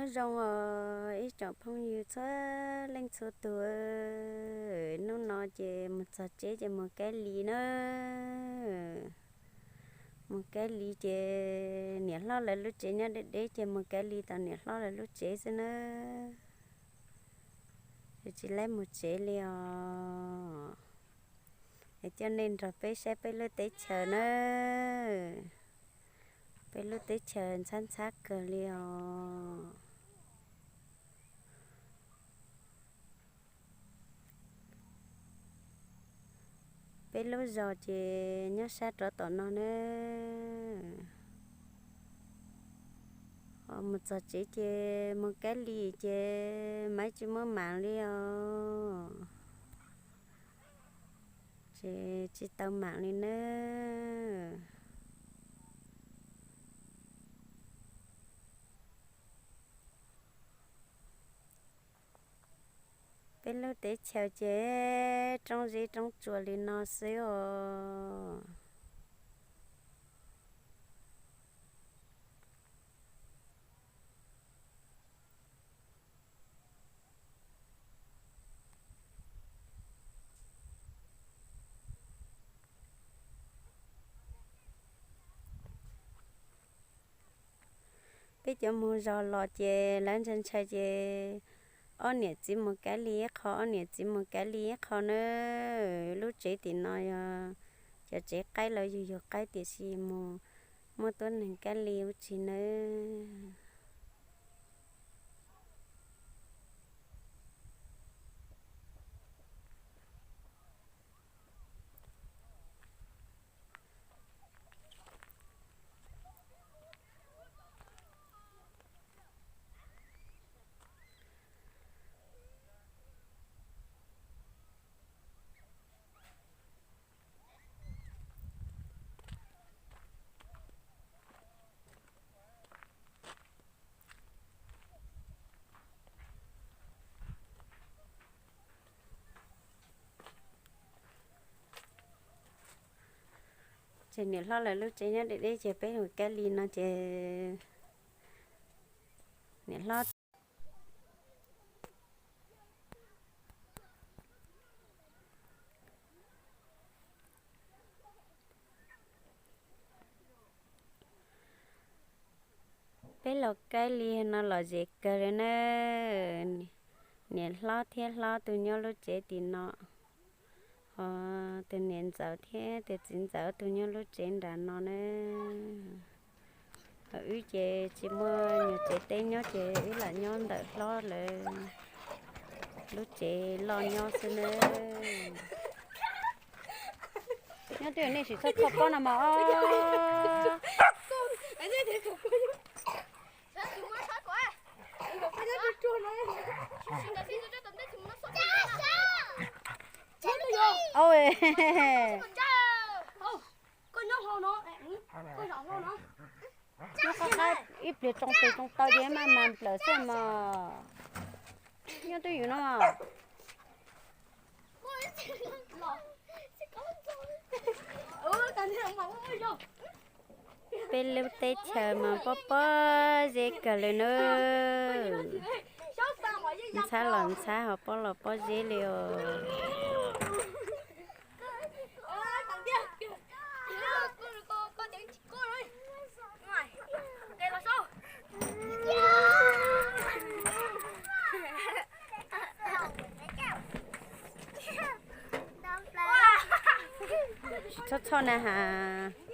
Nyob zoo os ib tsoom phooj ywg txhua leej txhua tus, hnub no ces mus txog tsev ces mus kab li na. Mus kab li ces niam hlob lawv lub tsev nyob deb deb ces mus kab li tom niam hlob lawv lub tsev xwb na. Tsis laib mus tsev li os. Es coj nej nrog peb saib peb lub teb chaws na. Peb lub teb chaws ntxhab ntxhab kawg li os. Peb lub zos ces nyob sab rov tom no na. Mus txog tsev ces mus kab li ces maiv tsis muaj mam li os. Ces tsis tau mam li nawb. Peb lub teb chaws ces roob zeb roob tsuas li no xwb os. Peb cov mus zog los ces lawv ntshaw ntshaw ces ob niam txiv mus kav li ib qho, ob niam txiv mus kav li ib qho na. Lub tsev tim no yog cov tsev qaib los yug yug qaib tiam sis mus muaj tuab neeg kav li ub tsi nawb. Ces niam hlob lawv lub tsev nyob deb deb ces peb mus kav li no ces niam hlob Peb los kav li no lom zem kawg li na. Niam hlob thiab hlob tus nyob lub tsev tim no, ho tus niam ntxawm thiab tus txiv ntxawm tus nyob lub tsev nram no na. Ho wb ces tsis muaj nyuag tsev teb nyob ces wb lam nyob ntawm hlob lawv lub tsev loj nyob xwb na. Nyob twj ywm nej sim txhob kho pob no mog. Nyob qab qab ib pliag tsoo tus tsoo taw ces maj mam nplawm xwb mog. Nyob twj ywm no. Peb lub teb chaws mas pob pob zeb kawg li nawb. Ntxhab los ntxhab ho pob los pob zeb li os. Tsis txhob txhoj na has.